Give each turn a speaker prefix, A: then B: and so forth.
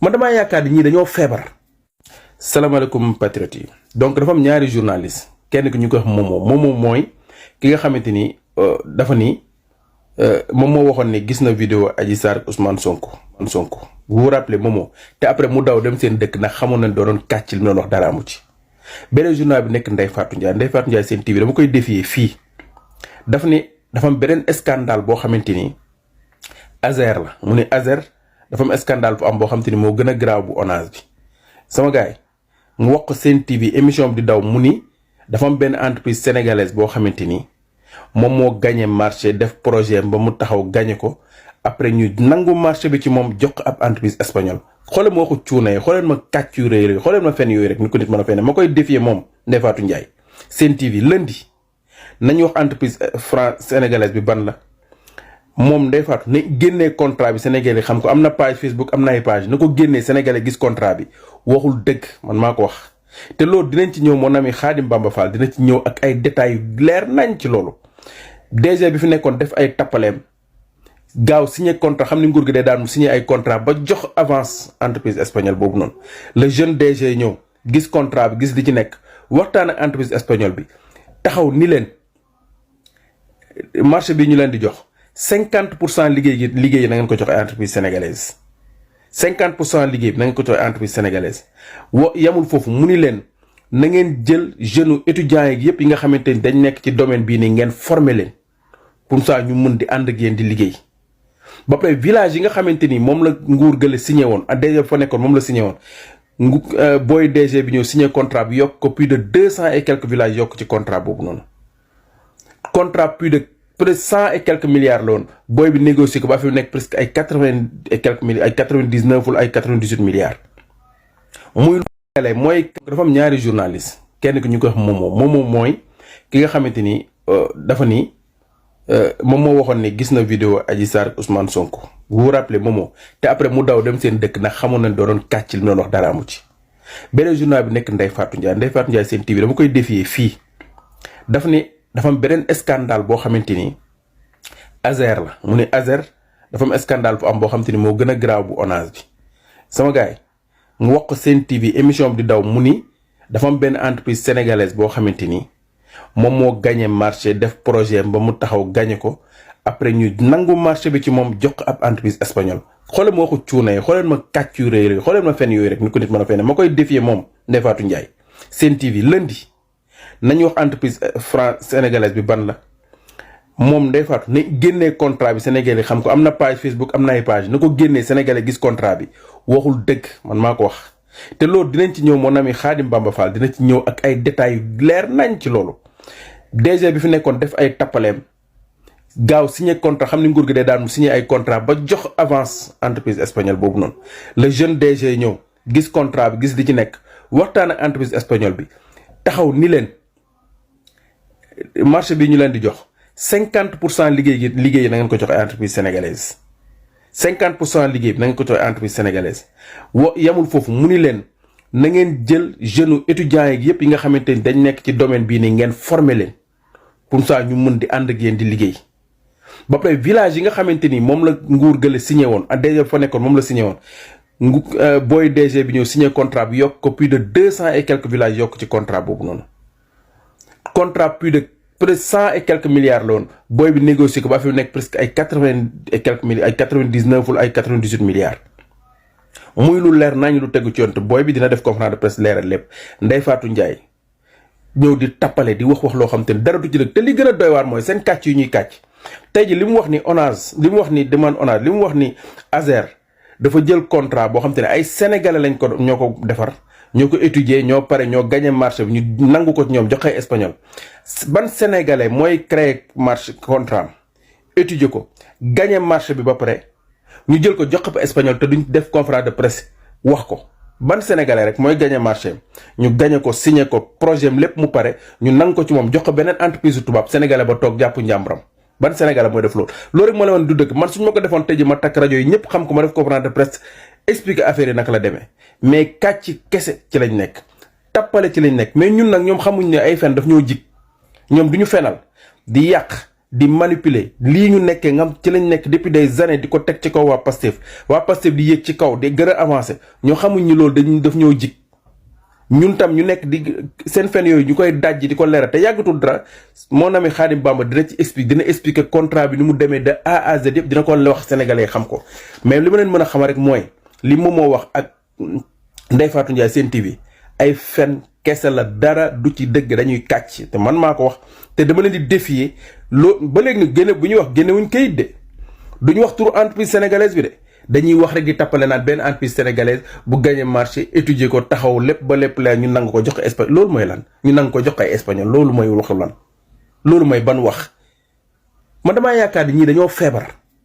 A: man damaa yaakaar ni ñii dañoo feebar. salaamaaleykum patriote yi donc dafa am ñaari journaliste kenn ki ñu koy wax Momo mooy ki nga xamante ni dafa ni moom moo waxoon ne gis na vidéo Adji Sarr ak Ousmane Sonko. vous vous rappelez Momo te après mu daw dem seen dëkk ndax xamoon nañ doon kàcc li mu doon wax dara amu ci. beneen journal bi nekk Ndeye Fatou Ndiaye seen TV dama koy défier fii dafa am beneen scandale boo xamante ni Azer la mu ne Azer dafa am scandale bu am boo xamante ni moo gën a graaw bu ONAS bi sama gars yi mu wax ko seen TV émission bi di daw mu ni dafa am benn entreprise sénégalaise boo xamante ni moom moo gagné marché def projet ba mu taxaw gagné ko après ñu nangu marché bi ci moom jox ko ab entreprise espagnole xoolee ma waxu cuuna yi xoolee ma kàcc yu rëy xoolee ma fen yooyu rek ni ko nit mën a fene ma koy défier moom Ndeye Fatou Ndiaye seen TV lundi nañu wax entreprise sénégalaise bi ban la moom Ndeye Fatou ne génnee contrat bi sénégalais xam ko am na page Facebook am na ay page na ko génnee sénégalais gis contrat bi waxul dëgg man maa ko wax te loolu dinañ ci ñëw mon ami Khadim Bamba Fall dina ci ñëw ak ay détails yu leer nañ ci loolu DG bi fi nekkoon def ay tappaleem gaaw signé contrat xam ni nguur gi day daan mu signé ay contrat ba jox avance entreprise espagnole boobu noonu le jeune DG ñëw gis contrat bi gis li ci nekk waxtaan ak entreprise espagnole bi taxaw ni leen marché bi ñu leen di jox 50% liggéey na ngeen ko jox ay entreprise sénégalaise 50% liggéey bi na ngeen ko jox ay entreprise sénégalaise yamul foofu mu ni leen na ngeen jël jeunes étudiants yi yëpp yi nga xamante ni dañ nekk ci domaine bii nii ngeen former leen pour ça ñu mën di ànd ak yéen di liggéey ba pare village yi nga xamante ni moom la nguur gële signé woon ak DG fa nekkoon moom la signé woon booy DG bi ñëw signé contrat bi yokk ko plus de 200 et quelques villages yokk ci contrat boobu noonu contrat plus de 100 et quelques milliards la woon booy bi négocié ko ba fi nekk presque ay 80 et quelques milliards ay 99 wala ay 98 milliards. muy lu mooy dafa am ñaari journaliste kenn ki ñu koy wax Momo mooy ki nga xamante ni dafa ni moom moo waxoon ne gis na vidéo Adji Sarr ak Ousmane Sonko. vous vous rappelez Momo te après mu daw dem seen dëkk ndax xamoon nañ doon kàcc li mu doon wax dara amu ci. beneen journal bi nekk Ndeye Fatou Ndiaye seen TV dama koy défier fii dafa am beneen scandale boo xamante ni Azer la mu ne Azer dafa am scandale bu am boo xamante ni moo gën a graaw bu ONAS bi sama gars yi mu wax ko seen TV émission bi di daw mu ni dafa am benn entreprise sénégalaise boo xamante ni moom moo gagné marché def projet ba mu taxaw gagné ko après ñu nangu marché bi ci moom jox ko ab entreprise espagnole xoolee ma waxu cuuna yi xoolee ma kàcc yu rëy xoolee ma fen yooyu rek ni ko nit mën a fene ma koy défier moom Ndeye Fatou Ndiaye seen TV lundi nañu wax entreprise sénégalaise bi ban la moom Ndeye Fatou ne génnee contrat bi sénégalais xam ko am na page Facebook am na ay page na ko génnee sénégalais gis contrat bi waxul dëgg man maa ko wax te loolu dinañ ci ñëw mon ami Khadim Bamba Fall dina ci ñëw ak ay détails yu leer nañ ci loolu DG bi fi nekkoon def ay tappaleem gaaw signé contrat xam ni nguur gi day daan mu signé ay contrat ba jox avance entreprise espagnole boobu noonu le jeune DG ñëw gis contrat bi gis li ci nekk waxtaan ak entreprise espagnole bi taxaw ni leen marché bi ñu leen di jox 50% liggéey na ngeen ko jox ay entreprise sénégalaise 50% liggéey bi na ngeen ko jox ay entreprise sénégalaise yamul foofu mu ni leen na ngeen jël jeunes étudiants yi yëpp yi nga xamante ni dañ nekk ci domaine bii nii ngeen former leen pour ça ñu mën di ànd ak yéen di liggéey ba pare village yi nga xamante ni moom la nguur gële signé woon ak DG fa nekkoon moom la signé woon booy DG bi ñëw signé contrat bi yokk ko plus de 200 et quelques villages yokk ci contrat boobu noonu contrat plus de 100 et quelques milliards la woon booy bi négocié ko ba fi nekk presque ay 80 et quelques milliards ay 99 wala ay 98 milliards. muy lu leer nañ lu tegu ci yoon te booy bi dina def conférence de presse leeral lépp Ndeye Fatou Ndiaye ñëw di tappale di wax loo xam te ne dara du ci dëgg te li gën a doy waar mooy seen kàcc yu ñuy kàcc tey ji li mu wax ni ONAS li mu wax ni demande ONAS li mu wax ni Azer dafa jël contrat boo xam te ne ay sénégalais lañ ko ñoo ko defar ñoo ko étudier ñoo pare ñoo gagné marché bi ñu nangu ko ci ñoom joxe espagnol ban sénégalais mooy créer marché contrat étudier ko gagné marché bi ba pare ñu jël ko jox ko espagnol te duñ def conférence de presse wax ko ban sénégalais rek mooy gagné marché ñu gagné ko signé ko projet am lépp mu pare ñu nangu ko ci moom jox ko beneen entreprise tubaab sénégalais ba toog jàpp njàmbaram ban sénégalais mooy def loolu loolu rek ma la woon du dëgg man suñu ma ko defoon tey ji ma takk rajo yi ñëpp xam ko ma def conférence de presse expliquer affaire yi naka la demee mais kàcc kese ci lañ nekk tappale ci lañ nekk mais ñun nag ñoom xamuñ ne ay fen daf ñoo jig ñoom du ñu fenal di yàq di manipuler lii ñu nekkee ngam ci lañ nekk depuis des années di ko teg ci kaw waa Pastef di yéeg ci kaw di gën a avancé ñoo xamuñ ni loolu daf ñoo jig ñun tam ñu nekk di seen fen yooyu ñu koy dajji di ko leeral te yàggatul dara mon ami Khadim Bamba dina expliquer contrat bi ni mu demee de A à Z yëpp dina ko wax sénégalais xam ko mais li ma leen mën a xamal rek mooy li moom moo wax ak Ndeye Fatou Ndiaye Sen TV ay fen kese la dara du ci dëgg dañuy kàcc te man maa ko wax te dama leen di défier ba léegi nag génne bu ñuy wax génnewuñ kayit de duñu wax turu entreprise sénégalaise bi de dañuy wax rek di tappale naan benn entreprise sénégalaise bu gagné marché étudier ko taxaw lépp ba lépp la ñu nangu ko jox ko espagnol loolu mooy lan ñu nangu ko jox ko ay espagnol loolu mooy waxu lan loolu mooy ban wax man damaa yaakaar ni ñii dañoo feebar